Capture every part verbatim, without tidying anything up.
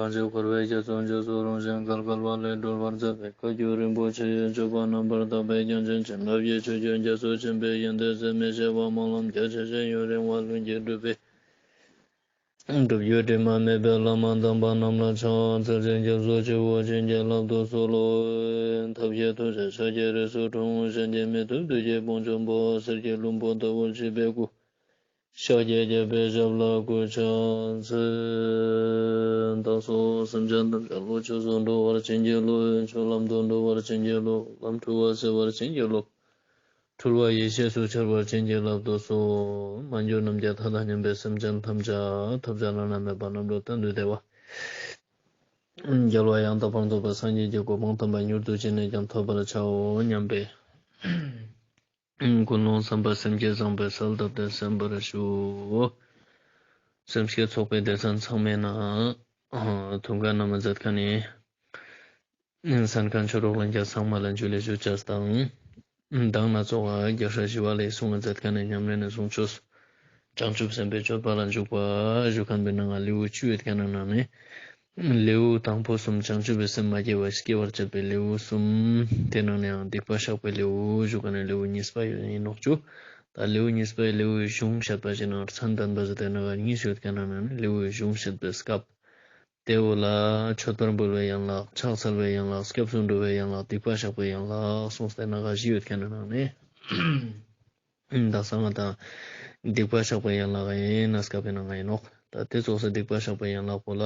གང་ཞིག་འཁོར་བའི་རྒྱ་མཚོ་འཇིགས་སུ་རུང་ཞིང་བརྒལ་དཀའ་བ་ལས་སྒྲོལ་བར་མཛད་པའི་བཀའ་བརྒྱུད་རིན་པོ་ཆེ་ཡི་སྤྱོད་པ་རྣམ་པར་དག་པའི་རྒྱ་ཆེན་བྱིན་རླབས་ཀྱི་ཆུ་རྒྱུན་རྒྱ་མཚོ་ཆེན་པོའི་ཡོན་ཏན་ཟད་མི་ཤེས་པ་སྨོན་ལམ་རྒྱ་ཆེ་ཞིང་ཡུན་རིང་བ་ལྷུན་གྱིས་གྲུབ་པའི་སྒྲུབ་བརྒྱུད་དྲི་མ་མེད་པའི་བླ་མ་དམ་པ་རྣམས་ལ་ཕྱག་འཚལ་ཞིང་སྐྱབས་སུ་མཆིའོ། བྱིན་གྱིས་བརླབ་ཏུ་གསོལ་ལོ། ཐབས་མཁས་ཐུགས་རྗེས་ཕྱག་རྒྱའི་རིགས་སུ་འཁྲུངས། གཞན་གྱིས་མི་ཐུབ་བདུད་ཀྱི་དཔུང་འཇོམས་པ། གསེར་གྱི་ལྷུན་པོ་ལྟ་བུར་བརྗིད་པའི་སྐུ། ཤཱཀྱའི་རྒྱལ་པོའི་ཞབས་ལ་གུས་ཕྱག་འཚལ། བདག་སོགས་སེམས་ཅན་ཐམས་ཅད་བློ་ཆོས་སུ་འགྲོ་བར་བྱིན་གྱིས་རློབས། ཆོས་ལམ་དུ་འགྲོ་བར་བྱིན་གྱིས་རློབས། ལམ་འཁྲུལ་བ་སེལ་བར་བྱིན་གྱིས་རློབས། འཁྲུལ་བ་ཡེ་ཤེས་སུ་འཆར་བར་བྱིན་གྱིས་བརླབ་ཏུ་གསོལ། མ་གྱུར་ནམ་མཁའི་མཐའ་དང་མཉམ་པའི་སེམས་ཅན་ཐམས་ཅད་ཐོབ་བྱ་བླ་ན་མེད་པ་རྣམ་གྲོལ་གཏན་དུ་བདེ་བ། རྒྱལ་བ་ཡང་དག་པར་རྫོགས་པའི་སངས་རྒྱས་ཀྱི་གོ་འཕང་དམ་པ་མྱུར་དུ་ཅི་ནས་ཀྱང་ཐོབ་པར་བྱའོ་སྙམ་པའི་ཀུན་སློང་བསམ་པ་སེམས་བསྐྱེད་བཟང་པོའི་གསལ་བཏབ་སྟེ་གསན་པར་ཞུ། སེམས་བསྐྱེད་ཚོགས་པའི་སྡེ་ཚན་ཚང་མའི་ནང་ཐུགས་འགན་ན་མ་མཛད་མཁན་ནི་གསན་མཁན་ཆོས་གྲོགས་ལྷན་རྒྱས་ཚང་མ་ལ་ཇུ་ལེ་ཞུ་ཅེས་དང་། མདང་ན་ཚོགས་ཀ་རྒྱལ་སྲས་ཞི་བ་ལྷས་གསུང་ང་མཛད་མཁན་ནི་ཉམས་ལེན་ནི་གསུང་ཆོས། བྱང་ཆུབ་སེམས་དཔའི་སྤྱོད་པ་ལ་འཇུག་པ་ཞུ་མཁན་པོའི་ནང་ང་ལེའུ་བཅུ་ཡོད་མཁན་ནི་ནང་ནས། ལེའུ་དང་པོ་གསུམ་བྱང་ཆུབ་པའི་སེམས་མ་སྐྱེས་པ་སྐྱེ་བར་བྱེད་པའི་ལེའུ་གསུམ། དེ་ནང་ནས་ཡང་སྡིག་པ་བཤགས་པའི་ལེའུ་ཞུ་མཁན་ནི་ལེའུ་གཉིས་པ་ཡོད་ཡིན་ནོག་ཅུ། ད་ལེའུ་གཉིས་པའི་ལེའུའི་གཞུང་བཤད་པ་ཞིག་ནང་མཚན་ལྡན་པ་ཟེར་ཏེ་ནང་ང་གཉིས་ཡོད་མཁན་ནི་ནང་ནས་ལེའུའི་གཞུང་བཤད་པའི་སྐབས། དེ་བོ་ལ་མཆོད་པར་འབུལ་བའི་ཡན་ལག་ཕྱག་འཚལ་བའི་ཡན་ལག་སྐྱབས་སུ་འགྲོ་བའི་ཡན་ལག་སྡིག་པ་བཤགས་པའི་ཡན་ལག་གསུངས་ཏེ་ནང་ང་བཞི་ཡོད་མཁན་ནི་ནང་ནས། དག་ས་ང་དང་སྡིག་པ་བཤགས་པའི་ཡན་ལག་ཡིན་ན་སྐབས་པའི་ནང་ང་ཡིན་ནོག་ད་དེ་ཚོགས་སུ་སྡིག་པ་བཤགས་པའི་ཡན་ལག་པོ་ལ།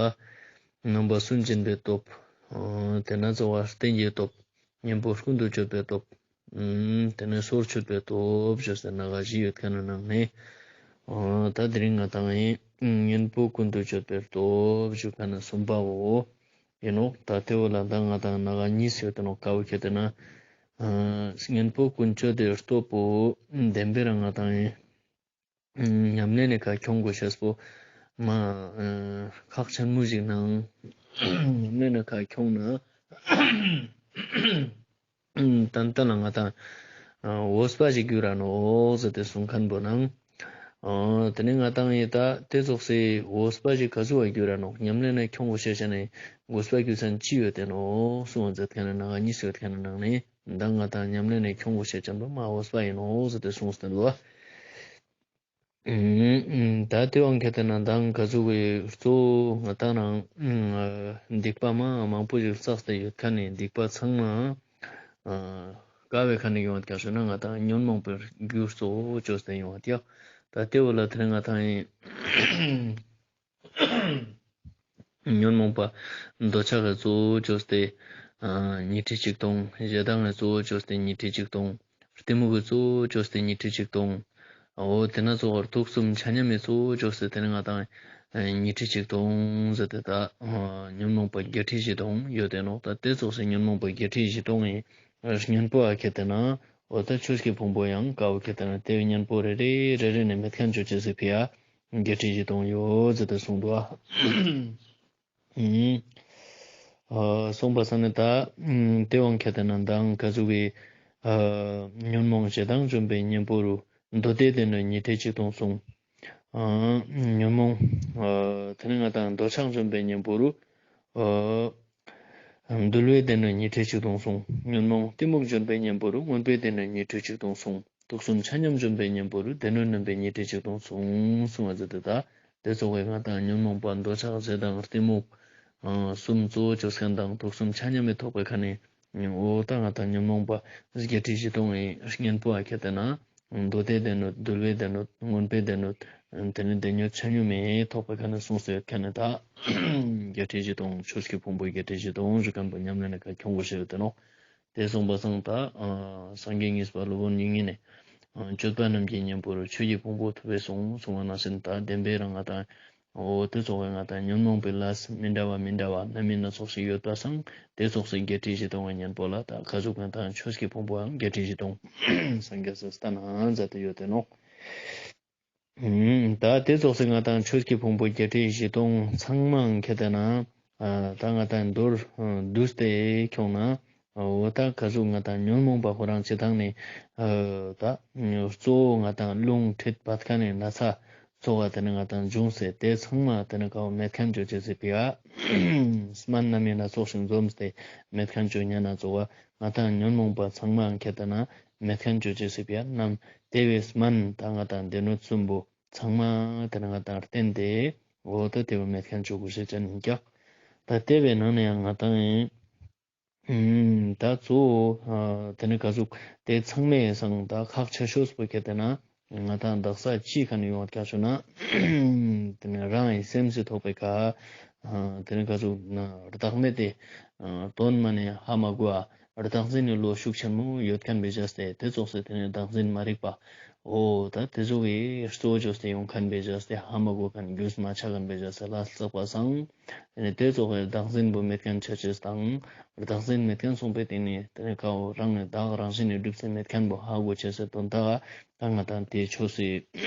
རྣམ་པ་སུན་འབྱིན་པའི་སྟོབས། དེ་ན་ཚོགས་ཀ་རྟེན་གྱི་སྟོབས། གཉེན་པོ་ཀུན་ཏུ་སྤྱོད་པའི་སྟོབས། དེ་ནས་སོར་ཆུད་པའི་སྟོབས་ཞུས་ཏེ་ནང་ང་བཞི་ཡོད་མཁན་ནི་ནང་ནས། ད་དེ་རིང་ང་དང་ཡིན་གཉེན་པོ་ཀུན་ཏུ་སྤྱོད་པའི་སྟོབས་ཞུ་མཁན་ནི་གསུམ་པ་བོ་ཡིན་ནོག་ད་དེ་བོ་ལ་ད་ང་དང་ནང་ང་གཉིས་ཡོད་དེ་ནོག་ཀ་བོ་ཁྱེད་དེ་ན། གཉེན་པོ་ཀུན་སྤྱོད་དེ་སྟོབས་པོ་བདེན་པའི་རང་ང་དང་ཡིན། ཉམས་ལེན་ནི་ཁ་ཁྱོང་དགོས་ཤེས་པོ་མ་ཁག་ཆེན་མོ་ཞིག་ནང་། ཉམས་ལེན་ནི་ཁ་ཁྱོང་ན་ཏན་ཏན་ལ་ང་དང་འོས་པ་ཞིག་གྱུར་ར་ནོག་ཟེར་ཏེ་གསུང་མཁན་པོ་ནང་། དེ་ནས་ང་དང་ཡིན་ད་དེ་ཚོགས་སི་འོས་པ་ཞིག་ག་ཟུག་ག་གྱུར་ར་ནོག་ཉམས་ལེན་ནི་ཁྱོང་དགོས་ཤེས་ཅན་ནི་འོས་པ་གྱུར་ཚན་ཅི་ཡོད་དེ་ནོག་གསུང་བ་མཛད་མཁན་ནི་ནང་ང་གཉིས་ཡོད་མཁན་ནི་ནང་ནས། མདང་ང་དང་ཉམས་ལེན་ནི་ཁྱོང་དགོས་ཤེས་ཅན་པོ་མ་འོས་པ་ཡིན་ནོག་ཟེར་ཏེ་གསུངས་ཏེ་འདུག་བ། ད་དེ་བོ་ཁྱེད་དེ་ན་མདང་ག་ཟུག་གི་གཙོ་བོ་ང་དང་རང་སྡིག་པ་མ་མང་པོ་ཞིག་བསགས་ཏེ་ཡོད་མཁན་ནི་སྡིག་པ་ཚང་མ་དག་པའི་ཁ་ནས་ཡོང་བ་ཀྱང་ཞུ་ན་ང་དང་ཉོན་མོངས་པའི་རྒྱུ་གཙོ་བོ་བཅོས་ཏེ་ཡོང་བ་ཀྱང་། ད་དེ་བོ་ལ་དེ་ནས་ང་དང་ཡིན། ཉོན་མོངས་པ་འདོད་ཆགས་ཀྱི་གཙོ་བོ་བཅོས་ཏེ་ཉི་ཁྲི་ཆིག་སྟོང་། ཞེ་སྡང་གི་གཙོ་བོ་བཅོས་ཏེ་ཉི་ཁྲི་ཆིག་སྟོང་། གཏི་མུག་གི་གཙོ་བོ་བཅོས་ཏེ་ཉི་ཁྲི་ཆིག་སྟོང་། འོ་དེ་ན་ཚོགས་ཀ་དུག་གསུམ་ཆ་མཉམ་མི་གཙོ་བོ་བཅོས་ཏེ་དེ་ནས་ང་དང་ཉི་ཁྲི་ཆིག་སྟོང་ཟེར་ཏེ་ད་ཉོན་མོངས་པ་བརྒྱད་ཁྲི་བཞི་སྟོང་ཡོད་དེ་ནོག་ད་དེ་ཚོགས་སི་ཉོན་མོངས་པ་བརྒྱད་ཁྲི་བཞི་སྟོང་ཡིན། གཉེན་པོ་ཨ་ཁྱེད་དེ་ན་འོ་ད་ཆོས་ཀྱི་ཕུང་པོ་ཡང་ཀ་བོ་ཁྱེད་དེ་ན་དེ་བོ་གཉེན་པོ་རེ་རེ་རེ་རེ་ནས་མེད་མཁན་བཅོ་ཅེས་སི་ཕི་ཡ། བརྒྱད་ཁྲི་བཞི་སྟོང་ཡོད་ཟེར་ཏེ་གསུངས་འདུག་ཨ། ཨུམ། ཨ་གསུངས་པ་སང་ནས་ད་ཨུམ་དེ་བོ་ཁྱེད་དེ་ན་མདང་ག་ཟུག་གི་ཨ་ཉོན་མོངས་ཞེ་སྡང་འཇོམས་པའི་གཉེན་པོ་རུ་མདོ་སྡེ་སྡེ་སྣོད་ཉི་ཁྲི་ཆིག་སྟོང་གསུངས། ཨ་ཉོན་མོངས་ཨ་དེ་ནས་ང་དང་འདོད་ཆགས་འཇོམས་པའི་གཉེན་པོ་རུ་ཨ་འདུལ་བའི་སྡེ་སྣོད་ཉི་ཁྲི་ཆིག་སྟོང་གསུངས། ཉོན་མོངས་གཏི་མུག་འཇོམས་པའི་གཉེན་པོ་རུ་མངོན་པའི་སྡེ་སྣོད་ཉི་ཁྲི་ཆིག་སྟོང་གསུངས། དུག་གསུམ་ཆ་མཉམ་འཇོམས་པའི་གཉེན་པོ་རུ་སྡེ་སྣོད་རྣམ་པའི་ཉི་ཁྲི་ཆིག་སྟོང་གསུངས་གསུངས་པ་ཟེར་ཏེ་ད་དེ་ཚོགས་ཀྱི་ང་དང་ཉོན་མོངས་པ་འདོད་ཆགས་ཞེ་སྡང་གཏི་མུག་ཨ་གསུམ་གཙོ་བོ་བཅོས་མཁན་དང་དུག་གསུམ་ཆ་མཉམ་མི་ཐོགས་པའི་ཁ་ནས་འོ་ད་ང་དང་ཉོན་མོངས་པ་བརྒྱད་ཁྲི་བཞི་སྟོང་ཡི་གཉེན་པོ་ཨ་ཁྱེད་དེ་ན་མདོ་སྡེ་སྡེ་སྣོད་འདུལ་བའི་སྡེ་སྣོད་མངོན་པའི་སྡེ་སྣོད་དེ་ནས་སྡེ་སྣོད་ཆ་མཉམ་མི་ཐོགས་པའི་ཁ་ནས་གསུངས་ཏེ་ཡོད་མཁན་ནི་ད་བརྒྱད་ཁྲི་བཞི་སྟོང་ཆོས་ཀྱི་ཕུང་པོ་བརྒྱད་ཁྲི་བཞི་སྟོང་ཞུ་མཁན་པོ་ཉམས་ལེན་ནི་ཁ་ཁྱོང་དགོས་ཤེས་ཡོད་དེ་ནོག་དེ་གསུངས་པ་སང་ད་ཨ་སངས་རྒྱས་གཉིས་པ་སློབ་དཔོན་དབྱིག་གཉེན་ནས་ཨ་སྤྱོད་པ་རྣམས་ཀྱི་གཉེན་པོ་རུ་ཆོས་ཀྱི་ཕུང་པོ་ཐུབ་པས་གསུངས་གསུངས་པ་ནང་བཞིན་ད་བདེན་པའི་རང་ང་དང་འོ་དེ་ཚོགས་ཀྱི་ང་དང་ཉོན་མོངས་པའི་ལས་མི་འདྲ་བ་མི་འདྲ་བ་སྣ་མིན་སྣ་ཚོགས་ཤིག་ཡོད་པ་སང་དེ་ཚོགས་སི་བརྒྱད་ཁྲི་བཞི་སྟོང་གི་གཉེན་པོ་ལ་ད་ག་ཟུག་ང་དང་ཆོས་ཀྱི་ཕུང་པོའང་བརྒྱད་ཁྲི་བཞི་སྟོང་སངས་རྒྱས་སི་ལྟ་ན་མཛད་དེ་ཡོད་དེ་ནོག་ད་དེ་ཚོགས་སི་ང་དང་ཆོས་ཀྱི་ཕུང་པོ་བརྒྱད་ཁྲི་བཞི་སྟོང་ཚང་མའང་ཁྱེད་དེ་ན་ཨ་ད་ང་དང་མདོར་བསྡུས་ཏེ་ཁྱོང་ན་འོ་ད་ག་ཟུག་ང་དང་ཉོན་མོངས་པ་ཁོ་རང་ཅི་ཐང་ནས་ཨ་ད་གཙོ་བོ་ང་དང་རླུང་མཁྲིས་བད་ཀན་ནི་ན་ཚ་ ཚོགས་ཏེ་ནེ་ང་དང་འབྱུང་སྟེ་ཏེ་ཚང་མ་ཏེ་ནེ་ཀ་བོ་མེད་ཁན་ཅོ་ཅེས་སི་ཕི་ཡ། སྨན་རྣམ་སྨིན་སྣ་ཚོགས་ཤིང་འཛོམས་ཏེ་མེད་ཁན་ཅོ་ཉན་ན་ཚོགས་ང་དང་ཉོན་མོངས་པ་ཚང་མ་ཁྱེར་ཏེ་ན་མེད་ཁན་ཅོ་ཅེས་སི་ཕི་ཡ་ནམ་ཏེ་བོའི་སྨན་ད་ང་དང་སྡེ་སྣོད་གསུམ་པོ་ཚང་མ་ཏེ་ནེ་ང་དང་བསྟེན་ཏེ་འོ་ད་ཏེ་བོ་མེད་ཁན་ཅོ་དགོས་ཤེས་ཅན་ཨིན་ཀྱག། ད་ཏེ་བོའི་ནང་ནེ་ཡང་ང་དང་ཨིན། ཨུམ། ད་གཙོ་བོ་ཨ་ཏེ་ནེ་ག་ཟུག་ཏེ་ཚང་མའི་སང་ད་ཁག་ཆེ་ཤོས་པོ་ཁྱེར་ཏེ་ན་ང་དང་དག་ས་ཅི་ཁ་ནེ་ཡོང་བ་ཀྱག་ཞུ་ན། ཏེ་ནེ་རང་གི་སེམས་སི་ཐོག་པའི་ཀ་ཨ་ཏེ་ནེ་ག་ཟུག་ན་བདག་མེད་དེ་ཨ་དོན་མ་ནེ་ཧ་མ་གོ་བ་བདག་འཛིན་ནི་བློ་ཤུགས་ཆེན་མོ་ཡོད་ཁན་བེ་ཇ་སྟེ་ཏེ་ཙོགས་སེ་ཏེ་ནེ་བདག་འཛིན་མ་རིག་པ་འོ་ད་ཏེ་ཙོགས་སི་གཙོ་བོ་ཅོས་ཏེ་ཡོང་ཁན་བེ་ཇ་སྟེ་ཧ་མ་གོ་ཁན་རྒྱུས་མ་ཆ་ཁན་བེ་ཇ་སྟེ་ལ་ལྩག་པ་སང་། ཏེ་ནེ་ཏེ་ཙོགས་སི་བདག་འཛིན་པོ་མེད་ཁན་ཆ་ཅེས་དང་བདག་འཛིན་མེད་ཁན་སོང་པའི་སྟེང་ནེ་ཏེ་ནེ་ཀ་བོ་རང་ནི་བདག་རང་བཞིན་ནི་གྲུབ་ཅེས་མེད་ཁན་པོ་ཧ་གོ་ཅེས་སི་དོན་དག་ད་ང་དང་ཏེ་ཆོས་སི་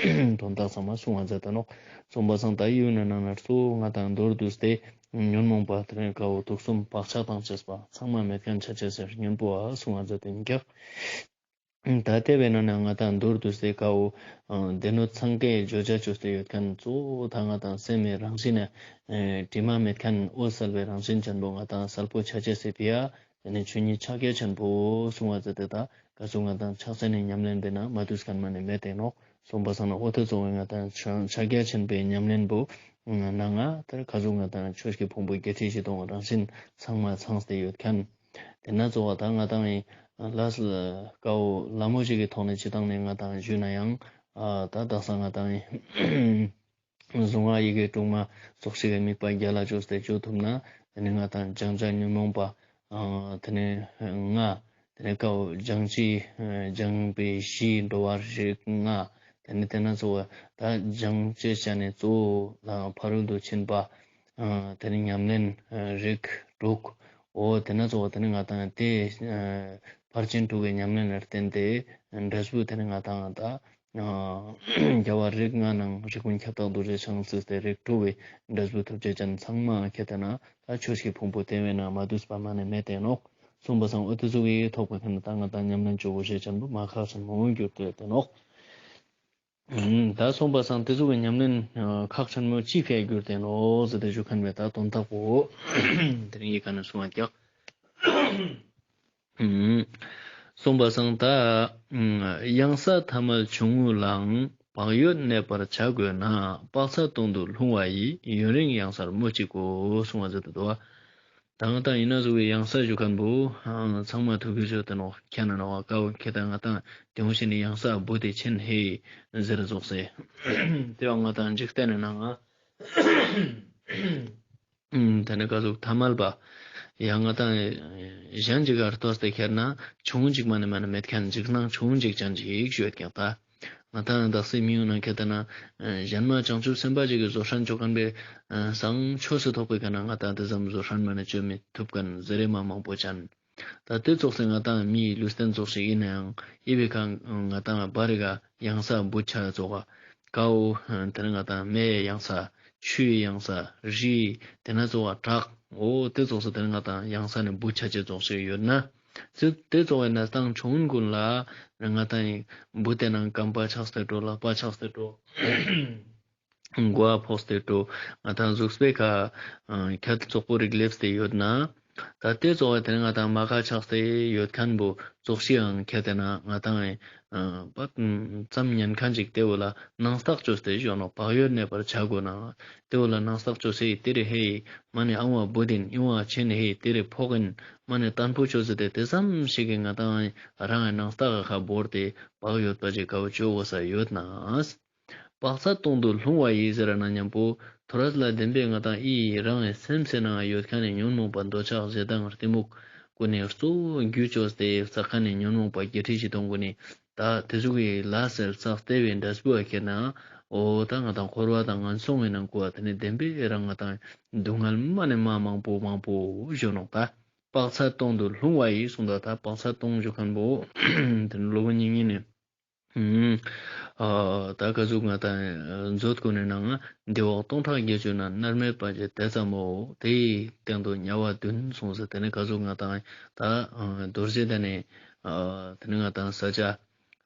དོན་དག་ཚང་མ་གསུང་བ་མཛད་དེ་ནོག། གསུངས་པ་སང་ད་ཡུལ་ནི་ནང་ན་གཙོ་བོ་ང་དང་མདོར་བསྡུས་ཏེ་ཉོན་མོངས་པ་ཏེ་ནེ་ཀ་བོ་དུག་གསུམ་བག་ཆགས་དང་བཅས་པ་ཚང་མ་མེད་ཁན་ཆ་ཅེས་སི་སྙིང་པོ་ཨ་གསུང་བ་མཛད་དེ་ཨིན་ཀྱག། ད་ཏེ་བོའི་ནང་ནེ་ང་དང་མདོར་བསྡུས་ཏེ་ཀ་བོ་ཨ་སྡེ་སྣོད་ཚང་ཀའི་བརྗོད་བྱ་ཅོས་ཏེ་ཡོད་ཁན་གཙོ་བོ་ད་ང་དང་སེམས་སི་རང་བཞིན་ནི་ཨེ་དྲི་མ་མེད་ཁན་འོད་གསལ་བའི་རང་བཞིན་ཅན་པོ་ང་དང་གསལ་པོ་ཆ་ཅེས་སི་ཕི་ཡ། ཏེ་ནེ་ཆོས་ཉིད་ཕྱག་རྒྱ་ཆེན་པོ་གསུང་བ་མཛད་དེ་ད་ག་ཟུག་ང་དང་ཕྱག་ཆེན་ནི་ཉམས་ལེན་པའི་ནང་མ་དུས་ཁན་མ་ནེ་མེད་དེ་ནོག། གསུངས་པ་སང་ན་འོ་ཏེ་ཙོགས་སི་ང་དང་ཕྱག་རྒྱ་ཆེན་པོའི་ཉམས་ལེན་པོ་ནང་ང་ད་ག་ཟུག་ང་དང་ཆོས་ཀྱི་ཕུང་པོ་བརྒྱད་ཁྲི་བཞི་སྟོང་རང་བཞིན་ཚང་མ་ཚང་སྟེ་ཡོད་ཁན། ཏེ་ནེ་གཙོ་བོ་ད་ང་དང་ཨིན་ལ་ས་ཀ་བོ་ལ་མོ་ཞིག་གི་ཐོག་ནེ་ཅི་ཏང་ནེ་ང་དང་ཞུས་ན་ཡང་ཨ་ད་དག་ས་ང་དང་ཨིན་གཟུངས་སྔགས་ཡི་གེ་དྲུག་མ་ཙོགས་ཤིག་གི་དམིགས་པ་རྒྱ་ལ་ཅོས་ཏེ་ཅོ་ཐུབ་ན་ཏེ་ནེ་ང་དང་སྦྱང་བྱ་ཉོན་མོངས་པ་ཨ་ཏེ་ནེ་ལྔ། ཏེ་ནེ་ཀ་བོ་སྦྱང་བྱའི་སྦྱངས་པའི་གཞིའི་འགྲོ་བ་རིགས་ལྔ། ཏེ་ནེ་ཏེ་ནེ་གཙོ་བོ་ད་སྦྱང་བྱ་ནི་གཙོ་བོ་ཕ་རོལ་ཏུ་ཕྱིན་པ། ཨ་ཏེ་ནེ་ཉམས་ལེན་ཨ་རིགས་དྲུག། འོ་ཏེ་ནེ་གཙོ་བོ་ཏེ་ནེ་ང་དང་ཏེ་ཨ་ཕར་ཕྱིན་དྲུག་གི་ཉམས་ལེན་ལ་བརྟེན་ཏེ་འབྲས་བུ་ཏེ་ནེ་ང་དང་ད་ཨ་རྒྱལ་བ་རིགས་ལྔ་ནང་རིགས་ཀུན་ཁྱབ་བདག་རྡོ་རྗེ་འཆང་བརྩིས་ཏེ་རིགས་དྲུག་གི་འབྲས་བུ་ཐོབ་ཅེས་ཅན་ཚང་མ་ཁྱེར་ཏེ་ན་ད་ཆོས་ཀྱི་ཕུང་པོ་ཏེ་བོའི་ནང་མ་འདུས་པ་མ་ནེ་མེད་དེ་ནོག། གསུངས་པ་སང་འོ་ཏེ་ཙོགས་སི་ཐོག་པའི་ཁ་ནེ་ད་ང་དང་ཉམས་ལེན་ཅོ་དགོས་ཤེས་ཅན་པོ་མ་ཁག་ཆེན་མོ་གྱུར་ཏེ་ཡོད་དེ་ནོག། ད་གསུངས་པ་སང་ཏེ་ཙོགས་སི་ཉམས་ལེན་ཁག་ཆེན་མོ་ཅི་ཕི་ཡ་གྱུར་ཏེ་ནོག་ཟེར་ཏེ་ཞུ་ཁན་བོའི་ད་དོན་དག་པོ་དེ་རིང་གི་ཁ་ནེ་གསུང་བ་རྒྱག། གསུངས་པ་སང་ད་གཡང་ས་ཐ་མལ་ཆུང་ངུ་ལའང་བག་ཡོད་གནས་པར་བྱ་དགོས་ན། དཔག་ཚད་སྟོང་དུ་ལྷུང་བ་ཡིས། ཡུན་རིང་གཡང་སར་སྨོས་ཅི་དགོས། གསུངས་པ་ཟེར་ཏེ་འདུག་བ། ད་ང་དང་ཨིན་ན་ཟུག་གི་གཡང་ས་ཞུ་ཁན་བོ་ཚང་མ་ཐུགས་ཁུར་ཅོས་ཏེ་ནོག། ཁྱེད་ན་ནོག་ཀ་བོ་ཁྱེད་ད་ང་དང་དེ་འོང་ཞིག་ནི་གཡང་ས་བུད་དེ་ཆེན་ཧེ་ཟེར་ཙོགས་སེ། དེ་བ་ང་དང་འཇིག་རྟེན་ནི་ནང་ང་ཨུམ། ད་ནི་ཀ་ཟུག་ཐ་མལ་པ་ཡང་ང་དང་གཞན་ཅིག་ག་ལྟོས་ཏེ་ཁྱེར་ན་ཆུང་ཅིག་མ་ནེ་མ་ནེ་མེད་ཁན་འཇིགས་སྣང་ཆུང་ཅིག་ཅན་ཅིག་ཞུ་ཡོད་ཀྱང་ད། ང་དང་དག་སའི་མི་ཡུལ་ནང་ཁྱེར་ཏེ་ན་གཞན་མ་བྱང་ཆུབ་སེམས་དཔའ་ཅིག་གི་བཟོ་ཧྲན་ཅོ་ཁན་བོའི་སང་ཆོས་སི་ཐོག་པའི་ཀ་ནེ་ང་དང་དེ་ཙམ་བཟོ་ཧྲན་མ་ནེ་ཅོ་མི་ཐུབ་ཁན་ཟེར་རེ་མ་མང་པོ་ཅན། ད་དེ་ཙོགས་སེ་ང་དང་མིའི་ལུས་རྟེན་ཙོགས་ཤིག་ཨིན་ནའང་ཨི་བེ་ཁ་ང་དང་བར་རི་ག་གཡང་ས་བུད་ཆ་ཙོགས་ཀ་བོ་དེ་ནེ་ང་དང་མེའི་གཡང་ས་ཆུའི་གཡང་ས་རིའི་དེ་ནེ་ཙོགས་བྲག་འོ་དེ་ཙོགས་སེ་དེ་ནེ་ང་དང་གཡང་ས་ནེ་བུད་ཆ་ཅེས་ཙོགས་ཤིག་ཡོད་ན། དེ་དེ་ཙོགས་སེ་གནས་སྟངས་ཆུང་གུན་ལ་ང་དང་བུད་དེ་ནང་རྐང་པ་ཆགས་ཏེ་འགྲོ་ལག་པ་ཆགས་ཏེ་འགྲོ། མགོ་ཕོག་སྟེ་འགྲོ། ང་དང་གཟུགས་པོའི་ཁ་ཁྱད་ཙོག་པོ་རིགས་ལེབས་ཏེ་ཡོད་ན། ད་དེ་ཙོགས་སེ་དེ་ནེ་ང་དང་མ་ཁ་ཆགས་ཏེ་ཡོད་ཁན་བོ་ཙོགས་ཤིག་ཡང་ཁྱེར་ཏེ་ན་ང་དང་པ་ཙམ་ཉན་ཁན་ཅིག་དེ་བོ་ལ་སྣང་བརྟག་ཅོས་ཏེ་ཞོན་ནོག། བག་ཡོད་གནས་པར་བྱ་དགོས་ན། དེ་བོ་ལ་སྣང་བརྟག་ཅོས་ཏེ་དེ་རེ་ཧེ་མ་ནེ་ཨང་བ་བུད་དེ་ཨིན་ཨང་བ་ཆེན་ཧེ་དེ་རེ་ཕོག་ཨིན་མ་ནེ་བརྟན་པོ་ཅོས་ཏེ་དེ་ཙམ་ཞིག་གི་ང་དང་རང་གི་སྣང་བརྟག་གི་ཁ་བོར་ཏེ་བག་ཡོད་པ་ཅིག་ཀ་བོ་ཅོ་དགོས་ས་ཡོད་ན། དཔག་ཚད་སྟོང་དུ་ལྷུང་བ་ཡིས་ཟེར་ན་ཉམ་པོ་ཐོ་རས་ལ་བདེན་པའི་ང་དང་ཨི་རང་གི་སེམས་སི་ནང་ཡོད་ཁན་ནི་ཉོན་མོངས་པ་འདོད་ཆགས་ཞེ་སྡང་གཏི་མུག་གུན་ནི་གཙོ་བོ་རྒྱུ་ཅོས་ཏེ་བསགས་ཁན་ནི་ཉོན་མོངས་པ་བརྒྱད་ཁྲི་བཞི་སྟོང་གུན་ནི་ད་དེ་ཟུག་གི་ལས་སི་རྩ་ལྟེ་བའི་འབྲས་བུ་ཨ་ཁྱེར་ན་འོ་ད་ང་དང་འཁོར་བ་དང་ངན་སོང་གི་ནང་ངུ་ཨ་དེ་ནི་བདེན་པའི་རང་ང་དང་སྡུག་བསྔལ་མ་ནེ་མ་མང་པོ་མང་པོ་ཞུ་ནོག། ད་དཔག་ཚད་སྟོང་དུ་ལྷུང་བ་ཡིས་གསུངས་ད་ད་དཔག་ཚད་སྟོང་ཞུ་ཁན་བོ་དེ་ནི་སློབ་དཔོན་དབྱིག་གཉེན་ནི། ཨ་ད་ཀ་ཟུག་ང་དང་མཛོད་ཀུན་ནི་ནང་ང་འདི་འོག་སྟོང་ཕྲག་བརྒྱད་ཅུ་ན་མནར་མེད་པ་ཞེས་དེ་ཙམ་མོ། དེའི་སྟེང་དུ་དམྱལ་བ་བདུན་གསུངས་ཟེར། དེ་ནི་ཀ་ཟུག་ང་དང་ད་རྡོ་རྗེ་གདན་ནི་ཨ་དེ་ནི་ང་དང་ས་ཆ་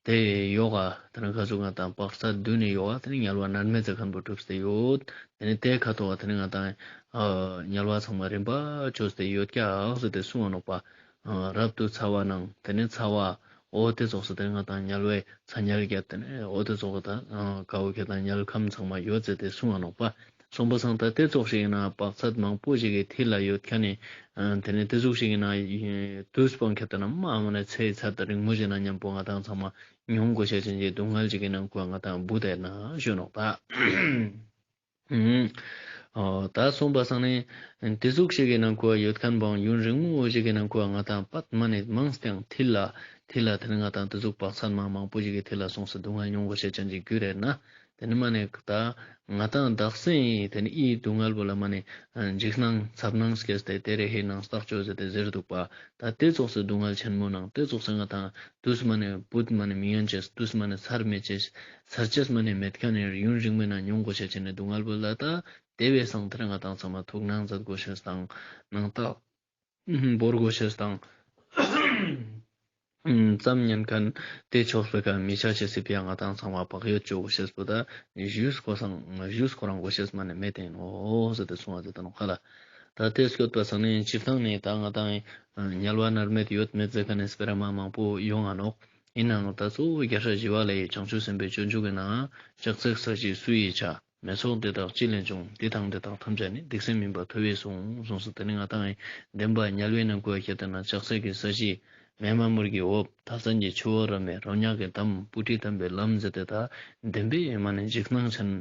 དེ་ཡོག་ག་དེ་ནི་ཁ་ཟུག་ང་དང་བག་ཚ་བསྡུས་ནས་ཡོག་ག་དེ་ནི་དམྱལ་བ་མནར་མེད་ཟེར་ཁན་པོ་གྲུབ་སྟེ་ཡོད། དེ་ནི་དེ་ཁ་ཐོག་ག་དེ་ནི་ང་དང་ཨ་དམྱལ་བ་ཚང་མ་རིམ་པ་བཅོས་ཏེ་ཡོད་ཀྱག་ཟེར་ཏེ་གསུང་བ་ནོག་པ། ཨ་རབ་ཏུ་ཚ་བ་ནང་དེ་ནི་ཚ་བ་འོ་དེ་ཙོགས་སུ་དེ་ནི་ང་དང་དམྱལ་བའི་ཚ་དམྱལ་བརྒྱད་དེ་ནི་འོ་དེ་ཙོགས་སུ་ད་ཨ་ག་བོ་ཁྱེད་དང་དམྱལ་ཁམས་ཚང་མ་ཡོད་ཟེར་ཏེ་གསུང་བ་ནོག་པ། སོང་པ་སང་ད་དེ་ཙོགས་ཤིག་ཡིན་ན་བག་ཚད་མང་པོ་ཞིག་གི་མཐིལ་ལ་ཡོད་ཁན་ནི་ཨ་དེ་ནི་དེ་ཟུག་ཞིག་ཡིན་ན་དུས་སྤང་ཁྱེད་དང་མ་མ་ནི་ཚེ་ཚད་རིང་མོ་ཞིག་ན་མཉམ་པོ་ང་དང་ཚང་མ་མྱོང་དགོས་ཤེས་ཅན་གྱི་སྡུག་བསྔལ་ཅིག་གི་ནང་ཁོ་ང་དང་བུད་དེ་ན་ཞུ་ནོག་ད། ཨ་ད་སོང་པ་སང་ནི་དེ་ཟུག་ཞིག་གི་ནང་ཁོ་ཡོད་ཁན་བོ་ཡུན་རིང་མོ་ཞིག་གི་ནང་ཁོ་ང་དང་པད་མ་ནི་མང་སྟེ་མཐིལ་ལ་མཐིལ་ལ་དེ་ནི་ང་དང་དེ་ཟུག་བག་ཚད་མ་མང་པོ་ཞིག་གི་མཐིལ་ལ་སོང་སྟེ་སྡུག་བསྔལ་མྱོང་དགོས་ཤེས་ཅན་ཅིག་རྒྱུ་རེད་ན། དེ་ནི་མ་ནི་ད་ང་དང་དག་ས་ཡིན་དེ་ནི་ཨི་སྡུག་བསྔལ་བོ་ལ་མ་ནི་འཇིགས་སྣང་འཚབ་སྣང་སྐྱེས་ཏེ་དེ་རེ་ཧེ་ནང་ལྟག་ཅོ་ཟེར་ཏེ་ཟེར་འདུག་པ། ད་དེ་ཙོགས་སུ་སྡུག་བསྔལ་ཆེན་མོ་ནང་དེ་ཙོགས་སུ་ང་དང་དུས་མ་ནི་བུད་མ་ནི་མི་ཡོང་ཅེས་དུས་མ་ནི་ཚར་མེད་ཅེས་ཚར་ཅེས་མ་ནི་མེད་ཁན་ནི་ཡུན་རིང་མོའི་ནང་མྱོང་དགོས་ཤེས་ཅན་ནི་སྡུག་བསྔལ་བོ་ལ་ད་དེ་བས་སང་དེར་ང་དང་ཚང་མ་ཐུགས་སྣང་མཛད་དགོས་ཤེས་དང་ནང་རྟགས་བོར་དགོས་ཤེས་དང་། ཙམ་ཉན་ཁན་དེ་ཆོག་པའི་ཀ་མི་ཆ་ཅེས་སི་ཕི་ཡ་ང་དང་ཚང་མ་བག་ཡོད་ཅོ་དགོས་ཤེས་པོ་ད་ཞུས་ཁོ་སང་ཞུས་ཁོ་རང་དགོས་ཤེས་མ་ནི་མེད་དེ་ནོག་ཟེར་ཏེ་གསུང་བ་ཟེར་ཏེ་ནོག་ཁ་ལ། ད་དེ་སྐྱོད་པ་སང་ནི་སྤྱིར་བཏང་ནི་ད་ང་དང་དམྱལ་བ་མནར་མེད་ཡོད་མེད་ཟེར་ཁན་ནི་སྤེ་ར་མ་མང་པོ་ཡོང་ང་ནོག། ཡིན་ནའང་ད་གཙོ་བོ་རྒྱལ་སྲས་ཞི་བ་ལྷ་ཡིས་བྱང་ཆུབ་སེམས་དཔའི་སྤྱོད་འཇུག་གི་ནང་ལྕགས་སྲེག་ས་གཞི་སུ་ཡིས་བྱ། མེ་ཚོགས་འདི་དག་ཅི་ལས་བྱུང་། འདི་དང་འདི་དག་ཐམས་ཅད་ནི། སྡིག་སེམས་ཡིན་པར་ཐུབ་པས་གསུངས། གསུངས་སོ། དེ་ནི་ང་དང་བདེན་པ་དམྱལ་བའི་ནང་ཁོ་ཁྱེད་ལྟ་ན་ལྕགས་སྲེག་གི་ས་གཞི་མེ་མ་མུར་གྱི་འོབས་ཐག་ཚང་གི་ཆུ་བོ་རབ་མེད་རོ་མྱགས་ཀྱི་འདམ་སྤུ་གྲི་འཐམས་པའི་ལམ་ཟེར་ཏེ་ད་བདེན་པའི་མ་ནི་འཇིགས་སྣང་ཅན།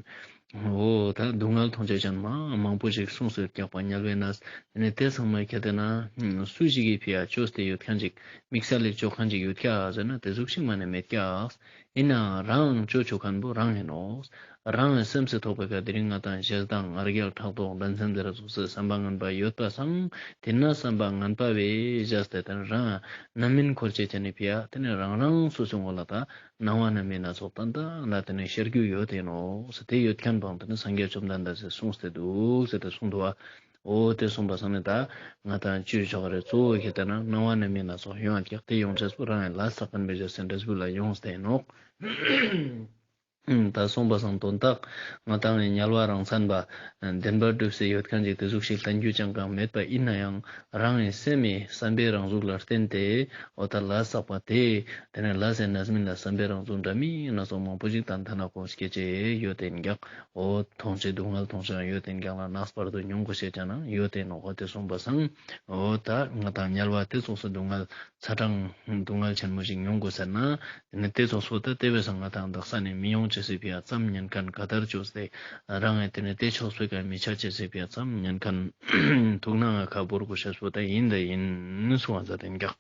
འོ་ད་སྡུག་བསྔལ་མཐོང་ཅེས་ཅན་མ་མང་པོ་ཞིག་གསུངས་སོ་ཀྱག་པ་དམྱལ་བའི་ནང་། དེ་ནི་དེ་ཚང་མ་ཁྱེད་ལྟ་ན་སུ་ཞིག་གི་ཕི་ཡ་བཅོས་ཏེ་ཡོད་ཁན་ཅིག་དམིགས་བསལ་ལས་བཅོ་ཁན་ཅིག་ཡོད་ཀྱག་ཟེར་ན་དེ་ཟུག་ཞིག་མ་ནི་མེད་ཀྱག། ཡིན་ནའང་རང་ཅོ་ཆོག་ཁན་པོ་རང་ཡིན་ནོག། རང་གི་སེམས་སི་ཐོག་པའི་ཀ་དེ་རིང་ང་དང་ཞེ་སྡང་ང་རྒྱལ་ཕྲག་དོག་འགྲན་སེམས་དེ་ར་ཚོགས་སི་བསམ་པ་ངན་པ་ཡོད་པ་སང་དེ་ན་བསམ་པ་ངན་པ་བས་བཞག་སྟེ་དེ་རང་རྣམ་སྨིན་འཁོར་ཅེས་ཅན་ནི་ཕི་ཡ་དེ་ནི་རང་རང་སོ་སོའི་ངོ་ལ་ད་སྣང་བ་རྣམ་སྨིན་སྣ་ཚོགས་ཏན་ཏན་ལ་དེ་ནི་ཤར་རྒྱུ་ཡོད་དེ་ནོག། དེ་ཡོད་ཁན་པོ་དེ་ནི་སངས་རྒྱས་བཅོམ་ལྡན་འདས་སི་གསུངས་ཏེ་འདུག་ཟེར་ཏེ་གསུངས་འདུག་པ། འོ་དེ་གསུངས་པ་སང་ནི་ད་ང་དང་ཅོ་ཆོག་རེ་གཙོ་བོ་ཁྱེད་ལྟ་ན་སྣང་བ་རྣམ་སྨིན་སྣ་ཚོགས་ཡོང་ཡ་ཀྱག། དེ་ཡོང་ཅེས་པོ་རང་ཡང་ལས་བསགས་ཁན་བེ་ཞག་སེ་འབྲས་བུ་ལ་ཡོངས་ཏེ་ནོག། ད་གསུངས་པ་སང་དོན་དག་ང་དང་ངི་དམྱལ་བ་རང་མཚན་པ་བདེན་པར་གྲུབ་སྟེ་ཡོད་ཁན་ཅིག་དེ་ཟུག་ཞིག་ལྟ་རྒྱུ་ཅང་གང་མེད་པ་ཡིན་ནའང་རང་གི་སེམས་མི་བསམ་པའི་རང་གཟུགས་ལ་བརྟེན་ཏེ་འོ་ད་ལས་བསགས་པ་དེ་དེ་ནི་ལས་སེ་རྣམ་སྨིན་ལ་བསམ་པའི་རང་གཟུགས་འདྲ་མིན་སྣ་ཚོགས་མང་པོ་ཞིག་ད་ལྟ་ན་ཁོ་སྐྱེ་ཅེས་ཡོད་དེ་ཀྱག། འོ་མཐོང་ཅེས་སྡུག་བསྔལ་མཐོང་ཅེས་ཡོད་དེ་ཀྱག་ལ་ནགས་བར་དུ་མྱོང་དགོས་ཤེས་ཀྱང་ཡོད་དེ་ནོག། འོ་དེ་གསུངས་པ་སང་འོ་ད་ང་དང་དམྱལ་བ་དེ་ཙོགས་སུ་སྡུག་བསྔལ་ཚ་གྲང་སྡུག་བསྔལ་ཆེན་མོ་ཞིག་མྱོང་དགོས་ཟེར་ན་དེ་ནི་དེ་ཙོགས་སུ་ད་དེ་བས་སང་ང་དང་དག་ས་ནི་མི་ཡོང་ཅེས་སི་ཕི་ཡ་ཙམ་ཉན་ཁན་ག་དར་ཅོས་ཏེ་རང་ངི་དེ་ནི་དེ་ཆོག་སྤེ་ཀ་མི་ཆ་ཅེས་སི་ཕི་ཡ་ཙམ་ཉན་ཁན་ཐུགས་སྣང་ང་ཁ་བོར་དགོས་ཤེས་པོ་ད་ཡིན་ད་ཡིན་གསུངས་པ་ཟེར་དེ་ཀྱག།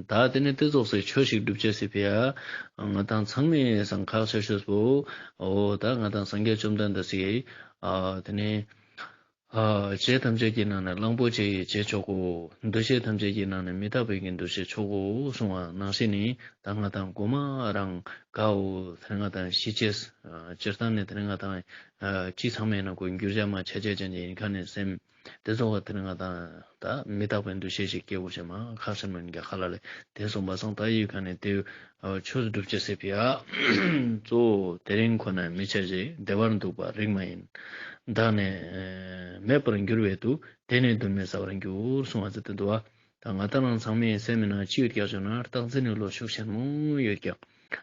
ད་དེ་ནི་དེ་ཙོགས་སི་ཆོས་ཤིག་སྒྲུབ་ཅེས་སི་ཕི་ཡ་ང་དང་ཚང་མའི་སང་ཁག་ཆེ་ཤོས་པོ་འོ་ད་ང་དང་སངས་རྒྱས་བཅོམ་ལྡན་འདས་སི་ཨ་དེ་ནི་ཨ་ལྕེ་ཐམས་ཅད་ཀྱི་ནང་ནས་གླང་པོ་ཆེ་ཡི་ལྕེ་མཆོག་གོ། འདུ་ཤེས་ཐམས་ཅད་ཀྱི་ནང་ནས་མི་རྟག་པའི་གི་འདུ་ཤེས་མཆོག་གོ་གསུངས་པ་ནང་བཞིན་ནི་ད་ང་དང་གོ་མ་རང་གའོ་དེ་ནི་ང་དང་ཤི་ཅེས་སྤྱིར་བཏང་ནི་དེ་ནི་ང་དང་ཅི་ཚང་མའི་ནང་ཁོ་འགྱུར་བྱ་མ་ཆ་ཅེས་ཅན་ཅིག་ཡིན་ཁན་ནི་སེམས། དེ་ཚོ་བ་དེ་ནི་ང་དང་ད་མི་རྟག་པའི་འདུ་ཤེས་ཤིག་སྐྱེ་དགོས་ཤེས་མ་ཁག་ཆེན་མོ་ཡིན་ཀྱག་ཁ་ལ་ལེ། དེ་གསུངས་པ་སང་ད་ཡི་ཁ་ནས་དེ་ཆོས་སྒྲུབ་ཅེས་སི་ཕི་ཡ་གཙོ་བོ་དེ་རིང་ཁོ་ན་མི་ཆ་ཞེས་བདེ་བར་འདུག་པ་རིགས་མ་ཡིན། བདག་ནི་མེད་པར་འགྱུར་བས་དུ། དེ་ནི་དོན་མེད་ས་བར་འགྱུར་གསུངས་པ་ཟེར་ཏེ་འདུག་པ། ད་ང་དང་རང་ཚང་མའི་སེམས་མི་ནང་ཅི་ཡོད་ཀྱག་ཞུ་ན་རྟག་འཛིན་ནི་བློ་ཤུགས་ཆེན་མོ་ཡོད་ཀྱག།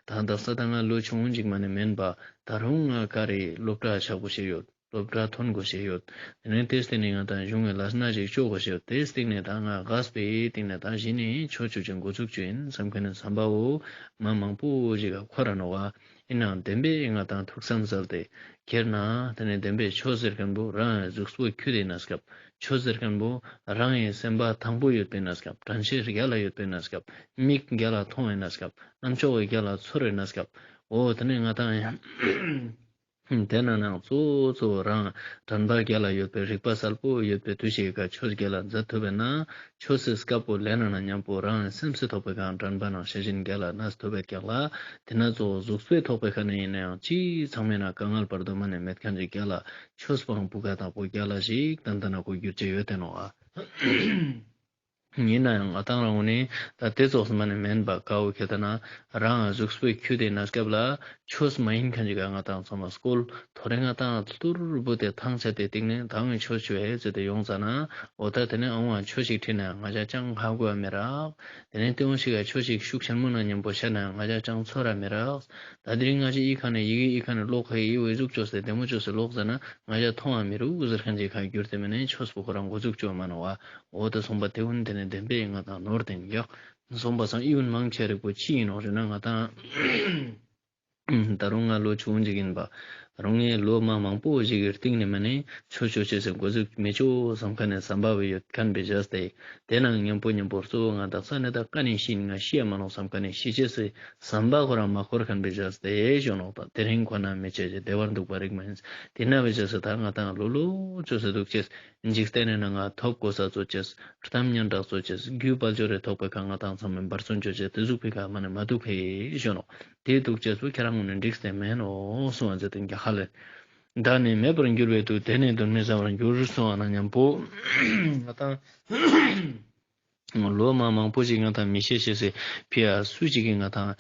ད་དག་ས་ད་ང་ལོ་ཆུང་ངུ་ཅིག་མ་ནི་མེན་པ་ད་རུང་ང་ག་རེ་སློབ་གྲྭ་ཆགས་དགོས་ཤེས་ཡོད། སློབ་གྲྭ་ཐོན་དགོས་ཤེས་ཡོད། དེ་ནས་དེ་སྟེང་ནས་ང་དང་གཞུང་གི་ལས་སྣ་ཞིག་ཅོ་དགོས་ཤེས་ཡོད། དེ་སྟེང་ནས་ད་ང་རྒས་པའི་སྟེང་ནས་ད་གཞི་ནས་ཆོས་ཅོ་ཅེས་འགོ་ཚུགས་ཅོ་ཡིན་བསམ་ཁན་ནི་བསམ་པ་བོ་མ་མང་པོ་ཞིག་ག་འཁོར་ར་ནོག་ག། ཡིན་ནའང་བདེན་པའི་ང་དང་ཐུགས་བསམ་གསལ་ཏེ་ཁྱེར་ན་དེ་ནས་བདེན་པའི་ཆོས་ཟེར་ཁན་བོ་རང་གཟུགས་པོ་ཁྱུ་དེ་ན་སྐབས་ཆོས་ཟེར་ཁན་བོ་རང་གི་སེམས་པ་ཐང་པོ་ཡོད་པའི་ན་སྐབས་དྲན་ཤེས་རྒྱལ་ལ་ཡོད་པའི་ན་སྐབས་མིག་རྒྱལ་ལ་མཐོང་བའི་ན་སྐབས་རྣམ་ཅོག་གི་རྒྱལ་ལ་ཚོར་བའི་ན་སྐབས་འོ་དེ་ནས་ང་དང་ཡང་དེ་ན་ནང་གཙོ་བོ་གཙོ་བོ་རང་དྲན་པ་རྒྱལ་ལ་ཡོད་པའི་རིག་པ་གསལ་པོ་ཡོད་པའི་དུས་ཤིག་ག་ཆོས་རྒྱལ་ལ་མཛད་ཐུབ་པས་ན་ཆོས་སི་སྐབས་པོ་ལེན་ན་ན་མཉམ་པོ་རང་སེམས་སི་ཐོག་པའི་ཁ་དྲན་པ་ནང་ཤེས་བཞིན་རྒྱལ་ལ་གནས་ཐུབ་པའི་ཀྱག་ལ། དེ་ན་གཙོ་བོ་གཟུགས་པོའི་ཐོག་པའི་ཁ་ནས་ཡིན་ན་ཡང་ཅི་ཚང་མའི་ན་དཀའ་ངལ་བར་དོ་མ་ནས་མེད་ཁན་ཅིག་རྒྱལ་ལ་ཆོས་པའང་བུ་ག་དང་པོ་རྒྱལ་ལ་ཞིག་ཏན་ཏན་ན་ཁོ་གྱུར་ཅེས་ཡོད་དེ་ནོག་ཨ། ཡིན་ནའང་ང་ཏང་རང་ངོས་ནས་ད་དེ་ཙོགས་མ་ནེ་མེན་པ་ཀ་བོ་ཁེ་ཏེ་ན་རང་གཟུགས་པོའི་ཁྱུ་དེ་ན་སྐབས་ལ་ཆོས་མ་ཡིན་མཁན་ཅིག་ག་ང་ཏང་ཚང་མ་སྐོལ། ཐོ་རེ་ང་ཏང་ཐུར་བུ་དེ་ཐང་ཆད་དེ་སྟེང་ནས་ད་ངས་ཆོས་ཆོས་ཨེ་ཟེར་ཏེ་ཡོང་ཙ་ན། འོ་ད་དེ་ནས་ཨང་བ་ཆོས་ཤིག་ཁྲིད་ན་ང་ཅག་ཅང་ཧ་གོ་བ་མི་རག། དེ་ནས་ཏེ་འོང་ཞིག་ག་ཆོས་ཤིག་ཤུགས་ཆེན་མོ་ན་མཉམ་པོ་བཤད་ན་ང་ཅག་ཅང་ཚོར་ར་མི་རག། ད་དེ་རིང་ང་ཅག་ཨི་ཁ་ནས་ཡི་གེ་ཨི་ཁ་ནས་ཀློག་ཁ་ཡི་འོ་ཟུག་ཅོས་ཏེ་བདེ་མོ་ཅོས་ཏེ་ཀློག་ཟེར་ན་ང་ཅག་མཐོང་བ་མི་རུག་ཟེར་མཁན་ཅིག་ག་གྱུར་ཏེ་མ་ནེ་ཆོས་པོ་ཁོ་རང་འགོ་འཛུགས་ཅོ་མ་ནོག་བ། འོ་ད་སོང་པ་དེ་འུན་དེ་ནས་བདེན་པའི་ང་ཏང་ནོར་དེ་ཡོད། སོང་པ་སང་ཨི་འུན་མང་ཆེ་རིག་པོ་ཅི་ཡིན་ནོག་ཞུ་ན་ང་ཏང་ད་རུང་ང་ལོ་ཆུང་ཅིག་ཡིན་པ། ད་རུང་ངས་ལོ་མ་མང་པོ་ཞིག་གི་སྟེང་ནས་མ་ནེ་ཆོས་ཆོས་ཅེས་སི་འགོ་འཛུགས་མི་ཆོག་བསམ་མཁན་ནས་བསམ་པ་བོ་ཡོད་མཁན་པའི་བཞག་སྟེ། དེ་ནང་མཉམ་པོ་མཉམ་པོ་གཙོ་བོ་ང་དག་ས་ནས་ད་ཀ་ནས་ཤི་ཡིན་ང་ཤི་ཡ་མ་ནོག་བསམ་མཁན་ནས་ཤི་ཅེས་སི་བསམ་པ་ཁོ་རང་མ་འཁོར་མཁན་པའི་བཞག་སྟེ་ཞུ་ནོག་ད་དེ་རིང་ཁོ་ན་མི་ཆེ་ཞེ་བདེ་བར་འདུག་པ་རིག་མ་ཡིན། དེ་ན་བའི་བཞག་སྟེ་ད་ང་དང་ལོ་ལོ་ཆོས་སི་འདུག་ཅེས་འཇིག་རྟེན་ནས་ན་ང་ཐོབ་གོ་ས་གཙོ་ཅེས་གཏམ་སྙན་གྲགས་གཙོ་ཅེས་རྒྱུ་དཔལ་འབྱོར་རེ་ཐོབ་པའི་ཁ་ང་དང་ཚང་མས་འབད་བརྩོན་ཅོ་ཅེས་དེ་ཟུག་པའི་ཁ་མ་ནེ་མ་འདུག་ཧེ་ཞུ་ནོག་དེའི་འདུག་ཅེས་པོ་ཁྱེད་རང་ངོས་ནས་འགྲིག་སྟེ་མེད་ནོག་གསུང་བ་མཛད་དེ་རྒྱ་ཧ་ལས། བདག་ནི་མེད་པར་འགྱུར་བའི་དུས། དེ་ནི་གདོན་མི་ཟ་བར་འགྱུར་གསུང་བ་ན་མཉམ་པོ། ང་དང་ལོ་མ་མང་པོ་ཞིག་ང་དང་མི་ཤེས་ཤེས་སི་ཕི་ཡ་སུ་ཅིག་གིས་ང་དང་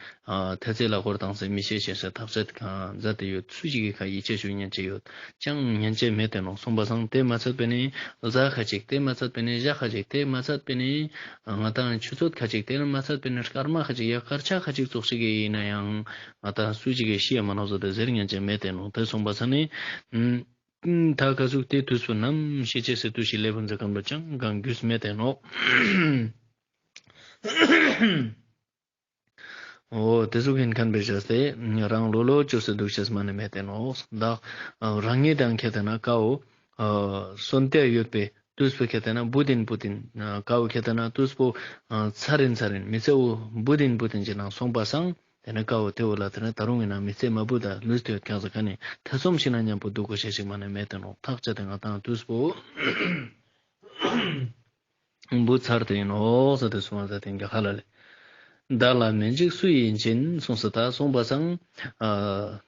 ཐེ་ཚེ་ལ་འཁོར་དང་སེ་མི་ཤེས་ཤེས་སི་ཐག་ཆད་གང་མཛད་དེ་ཡོད། སུ་ཅིག་གིས་ཁ་ཡིད་ཆེས་ཞུ་ཉན་ཅེས་ཡོད། ཅང་ཉན་ཅེས་མེད་དེ་ནོག་གསུངས་པ་སང་དེ་མ་ཚད་པས་ནི་གཟའ་ཁ་ཅིག་དེ་མ་ཚད་པས་ནི་ཞག་ཁ་ཅིག་དེ་མ་ཚད་པས་ནི་ང་དང་ཆུ་ཚོད་ཁ་ཅིག་དེ་མ་ཚད་པས་ནི་སྐར་མ་ཁ་ཅིག་ཡ་སྐར་ཆ་ཁ་ཅིག་ཙོགས་ཤིག་ཡིན་ན་ཡང་ང་དང་སུ་ཅིག་གིས་ཤི་ཡ་མ་ནོག་ཟེར་ཏེ་ཟེར་ཉན་ཅེས་མེད་དེ་ནོག་དེ་གསུངས་པ་སང་ནི་ད་ག་ཟུག་དེ་དུས་སུ་ནམ་ཤི་ཅེས་སི་དུས་ཤིག་ལེབ་བུན་ཟེར་ཁན་པོ་ཅང་གང་རྒྱུས་མེད་དེ་ནོག་འོ་དེ་ཟུག་ཡིན་ཁན་པའི་བཞག་སྟེ་རང་ལོ་ལོ་ཅོས་སེ་འདུག་ཅེས་མ་ནེ་མེད་དེ་ནོག་ད་རང་ཉིད་དང་ཁེ་ཏེ་ན་ཀ་བོ་གསོན་ཏེ་ཡོད་པའི་དུས་སུ་ཁེ་ཏེ་ན་བུ་དིན་བུ་དིན་ཀ་བོ་ཁེ་ཏེ་ན་དུས་པོ་ཚར་རིན་ཚར་རིན་མི་ཚེ་བོ་བུ་དིན་བུ་དིན་ཅིག་ནང་སོང་པ་སང་དེ་ནེ་ཀ་བོ་དེ་བོ་ལ་དེ་ནེ་ད་རུང་ཡིན་ན་མི་ཚེ་མ་བུ་ད་ལུས་ཏེ་ཡོད་ཁན་ཟེར་ཁན་ནི་ཐེ་ཚོམ་ཞིག་ན་མཉམ་པོ་འདུག་གོ་ཤེས་ཤིག་མ་ནེ་མེད་དེ་ནོག་ཐག་བཅད་དེ་ང་དང་དུས་པོ་བུ་ཚར་ཏེ་ཡིན་ནོག་ཟེར་ཏེ་གསུངས་པ་ཟེར་ཏེ་ཡིན་ག་ཧ་ལ་ལེ། བདག་ལ་མི་འཇིགས་སུ་ཡིས་བྱིན་གསུངས་སོ། ད་གསུངས་པ་སང་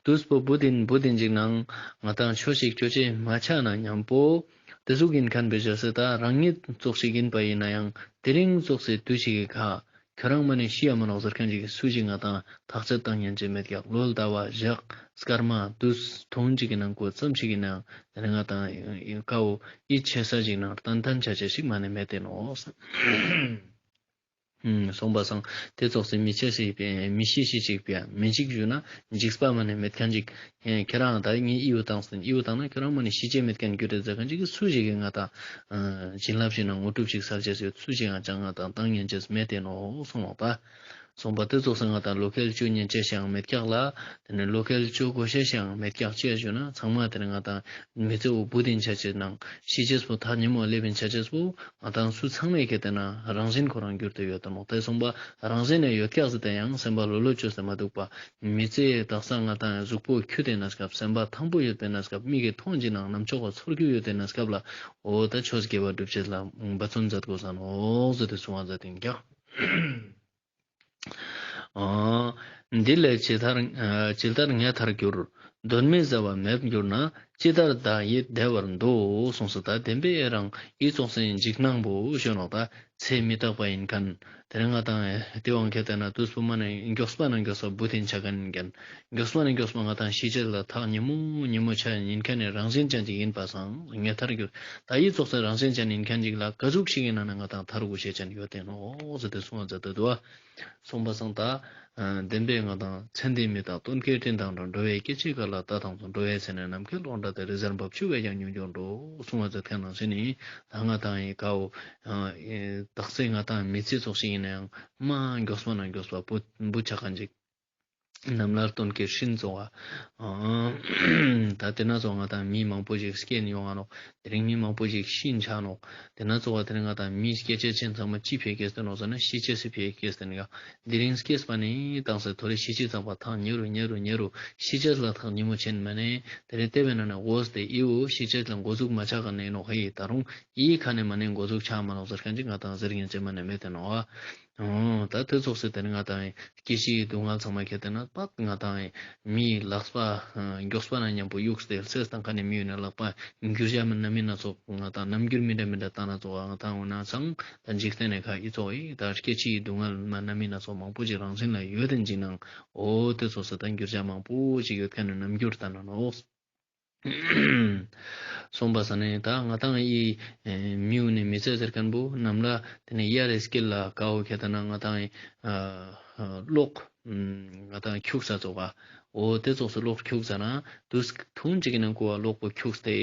དུས་པོ་བུ་དིན་བུ་དིན་ཅིག་ནང་ང་དང་ཆོས་ཤིག་ཅོ་ཅེས་མ་ཆ་ན་མཉམ་པོ་དེ་ཟུག་ཡིན་ཁན་པའི་བཞག་སྟེ་ད་རང་ཉིད་ཙོགས་ཤིག་ཡིན་པ་ཡིན་ན་ཡང་དེ་རིང་ཙོགས་སི་དུས་ཤིག་གི་ཁ་ཁྱོད་རང་མ་ནེ་ཤི་ཡ་མ་ནོག་ཟེར་ཁན་ཅིག་གི་སུ་ཞིག་ང་དང་ཐག་བཅད་བཏང་ཉན་ཅེས་མེད་ཀྱག་ལོ་ཟླ་བ་ཞག་སྐར་མ་དུས་ཐུང་ཅིག་གི་ནང་ཀོ་ཙམ་ཞིག་གི་ནང་དེ་ནེ་ང་དང་ཀ་བོ་ཡིད་ཆེས་ས་ཞིག་ནང་ཏན་ཏན་ཆ་ཅེས་ཤིག་མ་ནེ་མེད་དེ་ནོག་སོང་པ་སང་དེ་ཙོགས་སི་མི་ཆེས་སི་མི་ཤི་ཤི་ཅིག་པའི་མི་འཇིགས་ཞུ་ན་འཇིགས་པ་མ་ནེ་མེད་ཁན་ཅིག་ཁྱེད་རང་ད་ངས་ཨི་བོ་བཏང་སྟེ་ཨི་བོ་བཏང་ན་ཁྱེད་རང་མ་ནེ་ཤི་ཅེས་མེད་ཁན་རྒྱུ་རེད་ཟེར་ཁན་ཅིག་གི་སུ་ཞིག་གི་ང་དང་བྱིན་རླབས་ཤིག་ན་དངོས་གྲུབ་ཞིག་སལ་ཅེས་ཡོད། སུ་ཞིག་ང་ཅང་ང་དང་བཏང་ཉན་ཅེས་མེད་དེ་ནོག་སོང་ལོག་ད། སོང་པ་དེ་ཙོགས་སེ་ང་དང་ལོ་ཁེལ་ཅོ་ཉན་ཅེས་ཤིག་མེད་ཀྱག་ལ། དེ་ནེ་ལོ་ཁེལ་ཅོ་གོ་ཤེས་ཤིག་མེད་ཀྱག་ཅེས་ཞུ་ན་ཚང་མ་དེ་ནེ་ང་དང་མི་ཚེ་བོ་བུ་དིན་ཆ་ཅེས་ནང་ཤི་ཅེས་པོ་ཐག་ཉེ་མོ་ལེབ་བིན་ཆ་ཅེས་པོ་ང་དང་སུ་ཚང་མས་ཁེ་ཏེ་ན་རང་བཞིན་ཁོ་རང་གྱུར་ཏེ་ཡོད་དེ་ནོག་དེ་སོང་པ་རང་བཞིན་ནས་ཡོད་ཀྱག་ཟེར་ཏེ་ཡང་སེམས་པ་ལོ་ལོ་ཅོས་ཏེ་མ་འདུག་པ། མི་ཚེ་དག་ས་ང་དང་གཟུགས་པོ་ཁྱུ་དེ་ན་སྐབས་སེམས་པ་ཐང་པོ་ཡོད་པའི་ན་སྐབས་མིག་གི་མཐོང་ཅེས་ནང་ནམ་ཆོག་པ་ཚོར་རྒྱུ་ཡོད་དེ་ན་སྐབས་ལ་འོ་ད་ཆོས་དགེ་བ་སྒྲུབ་ཅེས་ལ་འབད་བརྩོན་མཛད་དགོས་ས་ནོག་ཟེར་ཏེ་གསུང་བ་མཛད་དེ་ཡིན་ཀྱག་འདི་ལས་ཇི་ལྟར་ཇི་ལྟར་ངེས་ཐར་འགྱུར། གདོན་མི་ཟ་བ་མེད་འགྱུར་ན། ཇི་ལྟར་བདག་ཡིད་བདེ་བར་འདུག་གསུངས་སོ། ད་བདེན་པའི་རང་ཡིད་ཙོགས་སེ་འཇིགས་སྣང་བོ་ཞུ་ནོག་ད་ཚེ་མི་རྟག་པ་ཡིན་ཁན། དེ་རིང་ང་དང་དེ་དབང་ཁེ་ཏེ་ན་དུས་པོ་མ་ནེ་མགྱོགས་པ་ན་མགྱོགས་པ་བུ་དིན་ཆ་ཁན་ཡིན་ཁན། མགྱོགས་པ་ན་མགྱོགས་པ་ང་དང་ཤི་ཅེས་ལ་ཐག་ཉེ་མོ་ཉེ་མོ་ཆ་ཡིན་ཁན་ནི་རང་བཞིན་ཅན་ཅིག་ཡིན་པ་སང་ངེས་ཐར་འགྱུར། ད་ཡིད་ཙོགས་སེ་རང་བཞིན་ཅན་ཡིན་ཁན་ཅིག་ལ་ག་ཟུག་ཞིག་ཡིན་ན་ང་དང་ཐར་དགོས་ཤེས་ཅན་ཡོད་དེ་ནོག་ཟེར་ཏེ་གསུང་བ་མཛད་དེ་འདུག་པ། གསུངས་པ་སང་ད། བདེན་པའི་ང་དང་མཚན་ལྡན་མི་དང་སྟོན་ཀའི་སྤྲིན་དང་འགྲོགས། འགྲོ་བའི་སྐྱེ་མཆེད་དཀར་ལ་ལྟ་དང་མཚུངས། འགྲོ་བའི་ཚེ་ནི་ནམ་མཁའི་ཀློང་འདྲ་སྟེ། རི་གཟར་འབབ་ཆུ་བས་ཀྱང་མྱུར་མྱུར་འགྲོ། གསུང་བ་མཛད་ཁན་ནང་བཞིན་ནི་ད་ང་དང་ཡི་ཀ་བོ་དག་སེ་ང་དང་མི་ཚེ་ཙོགས་ཤིག་ཡིན་ན་ཡང་མ་མགྱོགས་པ་ན་མགྱོགས་པ་བུ་བུ་ཆ་ཁན་ཅིག་ནམ་ལངས་སྟོན་ཀའི་སྤྲིན་ཙོགས་པ། ད་དེ་ན་ཙོགས་ང་དང་མི་མང་པོ་ཞིག་སྐྱེ་ཡོང་ང་ནོག་དེ་རིང་མི་མང་པོ་ཞིག་ཤི་ཆ་ནོག་དེ་ན་ཙོགས་པ་དེ་རིང་ང་དང་མི་སྐྱེ་ཅེས་ཅན་ཚང་མ་ཅི་ཕིའ་སྐྱེས་ཏེ་ནོག་ཟེར་ན་ཤི་ཅེས་སི་ཕིའ་སྐྱེས་ཏེ་ནོག་དེ་རིང་སྐྱེས་པ་ནི་དང་སེ་ཐོ་རེ་ཤི་ཅེས་ཚང་པ་ཐག་ཉེ་རུ་ཉེ་རུ་ཉེ་རུ་ཤི་ཅེས་ལ་ཐག་ཉེ་མོ་ཆེན་མ་ནེ་དེ་རིང་དེ་བས་ན་ནི་འོས་ཏེ་ཨི་བོ་ཤི་ཅེས་ལ་འགོ་འཛུགས་མ་ཆ་ཁན་ནི་ནོག་ཧེ་ད་རུང་ཨི་ཁ་ནེ་མ་ནེ་འགོ་འཛུགས་ཆ་མ་ནོག་ཟེར་ཁན་ཅིག་ང་དང་ཟེར་ཉན་ཅེས་མ་ནེ་མེད་དེ་ནོག་ཨོ་ད་དེ་ཙོགས་སེ་དེ་ནི་ང་དང་སྐྱེ་འཆིའི་སྡུག་བསྔལ་ཚང་མ་ཁྱེར་ཏེ་ན་པད་ང་དང་མིའི་ལག་པ་མགྱོགས་པ་ན་མཉམ་པོ་གཡུགས་ཏེ་སེམས་དང་ཁ་ནས་མི་ཡོད་ན་ལག་པ་འགྱུར་བྱ་མི་སྣ་མིན་སྣ་ཚོགས་ང་དང་རྣམ་འགྱུར་མི་འདྲ་མི་འདྲ་བཏང་ན་ཙོགས་ང་དང་འོ་ན་སང་ད་འཇིག་རྟེན་ནི་ཁ་ཨི་ཙོགས་ཨི་ད་སྐྱེ་འཆིའི་སྡུག་བསྔལ་མ་སྣ་མིན་སྣ་ཚོགས་མང་པོ་ཅིག་རང་བཞིན་ལ་ཡོད་དེ་འཇིག་ནང་འོ་དེ་ཙོགས་སེ་ད་འགྱུར་བྱ་མང་པོ་ཅིག་ཡོད་མཁན་ནི་རྣམ་འགྱུར་ལྟ་ན་ནོག། སོང་པ་ས་ནས་ད་ང་དང་ཨི་མིའུ་ནས་མི་ཚེ་ཟེར་མཁན་པོ་ནམ་ལ་དེ་ནས་གཡའ་རེ་སྐྱིལ་ལ་ཀའོ་ཁྱེར་ཏེ་ན་ང་དང་ཨི་གློག་ང་དང་ཁྱུག་ས་ཙོགས་པ་འོ་དེ་ཙོགས་སུ་གློག་ཁྱུག་ས་ན་དུས་ཐུང་ཅིག་ནང་ཁོ་བ་གློག་པོ་ཁྱུགས་ཏེ་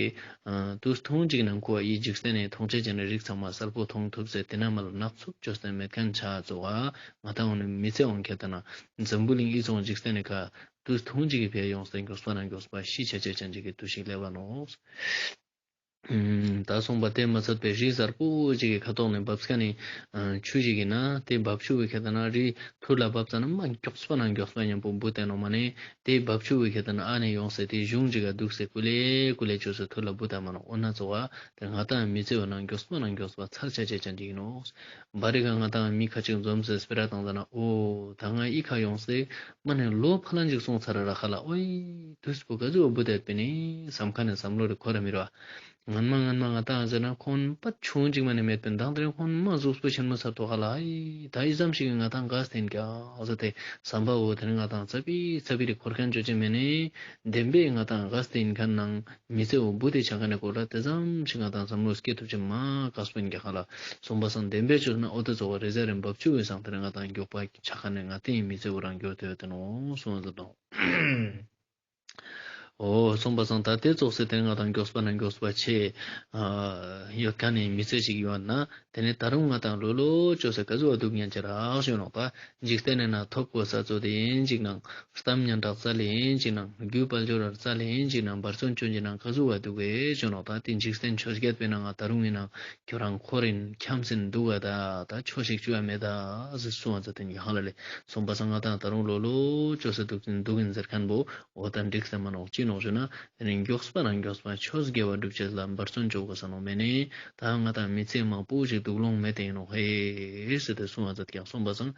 དུས་ཐུང་ཅིག་ནང་ཁོ་བ་ཨི་འཇིག་རྟེན་ནི་མཐོང་ཆོས་ཅན་ནི་རིགས་ཚང་མ་གསལ་པོ་མཐོང་ཐུབ་ཟེར་དེ་ན་མ་ལ་ནག་ཚུབ་ཅོས་ཏེ་མེད་མཁན་ཆ་ཙོགས་པ་ང་དང་འོ་ནས་མི་ཚེ་འོང་ཁྱེར་ཏེ་ན་འཛམ་བུ་གླིང་ཨི་ཙོགས་འཇིག་རྟེན་ནི་ཁ་དུས་ཐུང་ཅིག་གི་ཕིའ་ཡོངས་ཏེ་མགྱོགས་པ་ན་མགྱོགས་པ་ཤི་ཆ་ཆ་ཅན་ཅིག་གི་དུས་ཤིག་སླེབས་པ་ནོག། ད་སོང་པ་དེ་མ་ཚད་པའི་རི་གཟར་པོ་ཅིག་གི་ཁ་ཐོག་ནས་འབབ་མཁན་ནི་ཆུ་ཞིག་ཡིན་ན་དེ་འབབ་ཆུ་བོ་ཁྱེར་ཏེ་ན་རི་ཐུར་ལ་འབབ་ཙ་ན་མ་མགྱོགས་པ་ན་མགྱོགས་པ་མཉམ་པོ་འབུད་དེ་ནོག་མ་ནས་དེ་འབབ་ཆུ་བོ་ཁྱེར་ཏེ་ན་ཨ་ནེ་ཡོངས་ཏེ་དེ་གཞུང་ཅིག་ག་འདུག་སེ་ཀུ་ལེ་ཀུ་ལེ་ཅོས་སེ་ཐུར་ལ་འབུད་དེ་མ་ནོག། འོ་ན་ཙོགས་པ་དེ་ང་དང་མི་ཚེ་བོ་ན་མགྱོགས་པ་ན་མགྱོགས་པ་ཚར་ཆ་ཆ་ཅན་ཅིག་ཡིན་ནོག། བ་རི་ག་ང་དང་མི་ཁ་ཅིག་འཛོམས་སེ་སྤེ་ར་བཏང་ཙ་ན་འོ་ད་ང་ཨི་ཁ་ཡོངས་སེ་མ་ནེ་ལོ་ཕ་ལན་ཅིག་སོང་ཚར་ར་ཁ་ལ་ཨོའི་དུས་པོ་ག་ཟུག་བུད་དེ་པེ་ནི་བསམ་ཁ་ནས་བསམ་བློ་རེ་འཁོར་ར་མི་ར་ངན་མ་ངན་མ་ང་དང་ཟེར་ན་ཁོང་པ་ཆུང་ཅིག་མ་ནེ་མེད་པེ་མདང་དེ་རིང་ཁོང་མ་གཟུགས་པོ་ཆེན་མོ་ཚར་ཏོ་ཁ་ལ་ཨི་ད་ཨི་ཙམ་ཞིག་ང་དང་ག་སྟེན་ཀྱང་ཟེར་ཏེ་བསམ་པ་འོ་དེ་ནི་ང་དང་ཙ་པི་ཙ་པི་རེ་འཁོར་མཁན་ཅོ་ཅེ་མེ་ནི་བདེན་པའི་ང་དང་ག་སྟེན་མཁན་ནང་མི་ཚེ་འོ་བུད་དེ་ཆ་མཁན་ནི་སྐོར་ལ་དེ་ཙམ་ཞིག་ང་དང་བསམ་བློ་སྐྱེ་ཐུབ་ཅེ་མ་དཀའ་སྤེན་རྒྱ་ཁ་ལ་སོང་པ་སང་བདེན་པའི་ཆོས་ན་འོ་དེ་ཚོ་བ་རེ་ཟ་རེ་འབབ་ཆུ་བའི་སང་དེ་རིང་ང་དང་མགྱོགས་པ་ཆ་མཁན་ནི་ང་དེའི་མི་ཚེ་འོ་རང་མགྱོགས་དེ་ཡོད་དེ་ནོ་སོང་ཟེར་དང་། འོ་སོང་པ་སང་ད་དེ་ཙོགས་སེ་དེ་ང་དང་མགྱོགས་པ་ན་མགྱོགས་པ་ཆེ་ཡོད་མཁན་ནི་མི་ཚེ་ཞིག་ཡོད་ན། དེ་ནས་ད་རུང་ང་དང་ལོ་ལོ་ཅོས་སེ་ག་ཟུག་བ་འདུག་ཉན་ཅེ་རག་ཞུ་ནོག་ད། འཇིག་རྟེན་ནི་ན་ཐོབ་གོ་ས་ཚོ་དེ་ཡིན་ཅིག་ནང་གཏམ་སྙན་གྲགས་རྩ་ལེ་ཡིན་ཅིག་ནང་རྒྱུ་དཔལ་འབྱོར་རྩ་ལེ་ཡིན་ཅིག་ནང་འབར་བརྩོན་ཅོ་ཅིག་ནང་ག་ཟུག་བ་འདུག་གེ་ཞུ་ནོག་ད། དེ་འཇིག་རྟེན་ཆོས་བརྒྱད་པའི་ནང་ང་ད་རུང་ཡིན་ན་ཁྱོད་རང་འཁོར་ཡིན་འཁྱམས་ཡིན་འདུག་ག་ད་ད་ཆོས་ཤིག་ཅོ་ཡ་མེད་ད་ཟེར་གསུང་བ་ཚོ་དེ་ཡིན་ཧ་ལ་ལེ། སོང་པ་སང་ང་དང་ད་རུང་ལོ་ལོ་ཅོས་སེ་འདུག་ཅིག་འདུག་ཡིན་ཟེར་མཁན་པོ། འོ་ད་འགྲིག་ས་མ་ནོག་ཅི་ནོག་ཞུ་ན། དེ་ནི་མགྱོགས་པ་ན་མགྱོགས་པ་ཆོས་དགེ་བ་སྒྲུབ་ཅེས་ལ་འབད་བརྩོན་ཅོ་དགོས་ས་ནོག་མེད་ནི། ད་ང་དང་མི་ཚེ་མང་པོ་ཞིག་སྡུག་ལོང་མེད་དེ་ཡིན་ནོག་ཧེ་ཟེར་ཏེ་གསུང་བ་མཛད་ཀྱང་སོང་པ་སང་།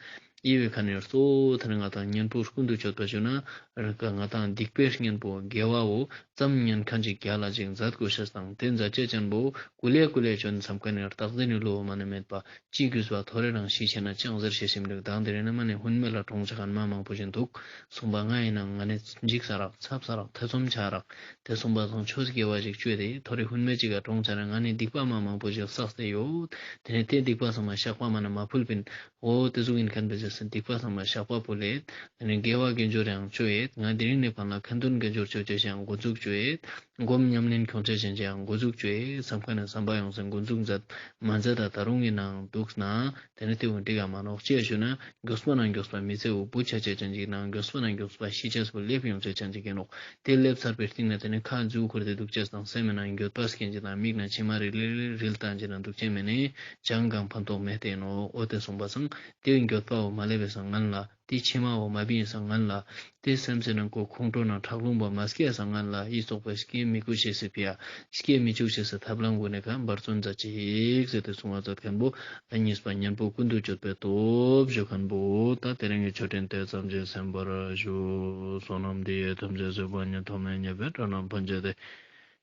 ཨི་བའི་ཁ་ནས་གཙོ་བོ་དེ་ནི་ང་དང་གཉེན་པོ་ཀུན་ཏུ་སྤྱོད་པ་ཞུ་ན། རེ་ཀ་ང་དང་སྡིག་པའི་གཉེན་པོ་དགེ་བའོ་ཙམ་ཉན་མཁན་ཅིག་རྒྱ་ལ་ཅིག་མཛད་དགོས་ཤེས་དང་དེ་མཛད་ཅེས་ཅན་པོ་ཀུ་ལེ་ཀུ་ལེ་ཅོ་ན་བསམ་མཁན་ནི་རྟག་འཛིན་ནི་བློ་མ་ནེ་མེད་པ། ཅི་དགོས་པ་ཐོ་རེ་རང་ཤི་ཆེ་ན་ཅང་ཟེར་ཤེས་ཤིམ་རིག་དང་དེ་རིང་ནི་མ་ནེ་ཧུན་མེད་ལ་གྲོངས་ཆ་མཁན་མ་མང་པོ་ཞིག་འདུག། སོང་པ་ང་ཡིན་ན་ང་ནི་འཇིགས་ས་རག་འཚབ་ས་རག་ཐེ་ཚོམ་ཆ་རག། དེ་སོང་པ་སང་ཆོས་དགེ་བ་ཞིག་ཅོས་ཏེ་ཐོ་རེ་ཧུན་མེད་ཅིག་ག་གྲོངས་ཆ་ན་ང་ནི་སྡིག་པ་མ་མང་པོ་ཞིག་བསགས་ཏེ་ཡོད། དེ་ནི་དེ་སྡིག་པ་ཚང་མ་བཤགས་པ་མ་ནེ་མ་ཕུལ་པིན། འོ་དེ་ཟུག་ཡིན་མཁན་པའི་རྗེས་སུ་སྡིག་པ་ཚང་མ་བཤགས་པ་ཕུལ་ལེ། དེ་ནི་དགེ་བ་དགེ་སྦྱོར་ཡང་ཅོས་ཡེད། ང་དེ་རིང་ནི་ཕན་ལ་ཁ་འདོན་དགེ་སྦྱོར་ཅོ་ཅེས་ཡང་འགོ་འཛུགས་ཅོས་ཡེད། སྒོམ་ཉམས་ལེན་ཁྱོང་ཆ་ཅན་ཅིག་ཡང་འགོ་འཛུགས་ཅོས་ཡེད་བསམ་མཁན་ནི་བསམ་པ་ཡོངས་སེ་འགོ་འཛུགས་མཛད་མ་མཛད་ད་ད་རུང་ཡིན་ནའང་འདུག་ན། དེ་ནི་དེ་བོ་འགྲིག་ག་མ་ནོག་ཅི་ཡ་ཞུ་ན། མགྱོགས་པ་ན་མགྱོགས་པ་མི་ཚེ་བོ་བུད་ཆ་ཅེས་ཅན་ཅིག་ནང་མགྱོགས་པ་ན་མགྱོགས་པ་ཤི་ཅེས་པོ་སླེབས་ཡོང་ཅེས་ཅན་ཅིག་ཡིན་ནོག། དེ་སླེབས་ཚར་པའི་རྟིང་ན་དེ་ནི་ཁ་མཛུ་གུ་འཁོར་ཏེ་འདུག་ཅེས་དང་སེམས་ནང་འགྱོད་པ་སྐྱེན་ཅིག་དང་མིག་ནས་མཆི་མ་རིལ་རིལ་རིལ་བཏང་ཅིག་ནང་འདུག་ཅེས་མེད་ནི་ཅང་གང་ཕན་ཐོགས་མེད་དེ་ནོག། འོ་དེ་སོང་པ་སང་དེ་འགྱོད་པ་བོ་མ་སླེབས་པའི་སང་ངན་ལ། དེ་མཆི་མ་བོ་མ་བིང་སང་ངན་ལ། དེ་སེམས་སི་ནང་ཁོ་ཁོང་ཁྲོ་ནང་ཁྲག་རླུང་བོ་མ་སྐྱེས་སང་ངན་ལ། ཡི་ཙོགས་པ་སྐྱེ་མི་དགོས་ཤེས་སི་ཕི་ཡ། སྐྱེ་མི་བཅུག་ཅེས་སི་ཐབས་ལམ་གུན་ནི་ཁ་འབད་བརྩོན་མཛད་ཅིག་ཟེར་ཏེ་གསུང་བ་མཛད་མཁན་པོ། ཨ་གཉིས་པ་གཉེན་པོ་ཀུན་ཏུ་སྤྱོད་པའི་སྟོབས་ཞུ་མཁན་པོ། ད་དེ་རིང་གི་ཆོས་འབྲེལ་དེ་ཙམ་གྱིས་གསན་པར་ཞུ། བསོད་ནམས་འདི་ཡིས་ཐམས་ཅད་གཟིགས་པ་ཉིད། ཐོབ་ནས་ཉེས་པའི་དགྲ་རྣམས་ཕམ་བྱས་ཏེ།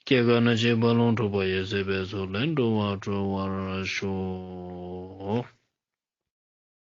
སྐྱེ་རྒ་ན་འཆིའི་རྦ་ཀློང་འཁྲུགས་པ་ཡི། སྲིད་པའི་མཚོ་ལས་འགྲོ་བ་སྒྲོལ་བར་ཤོག།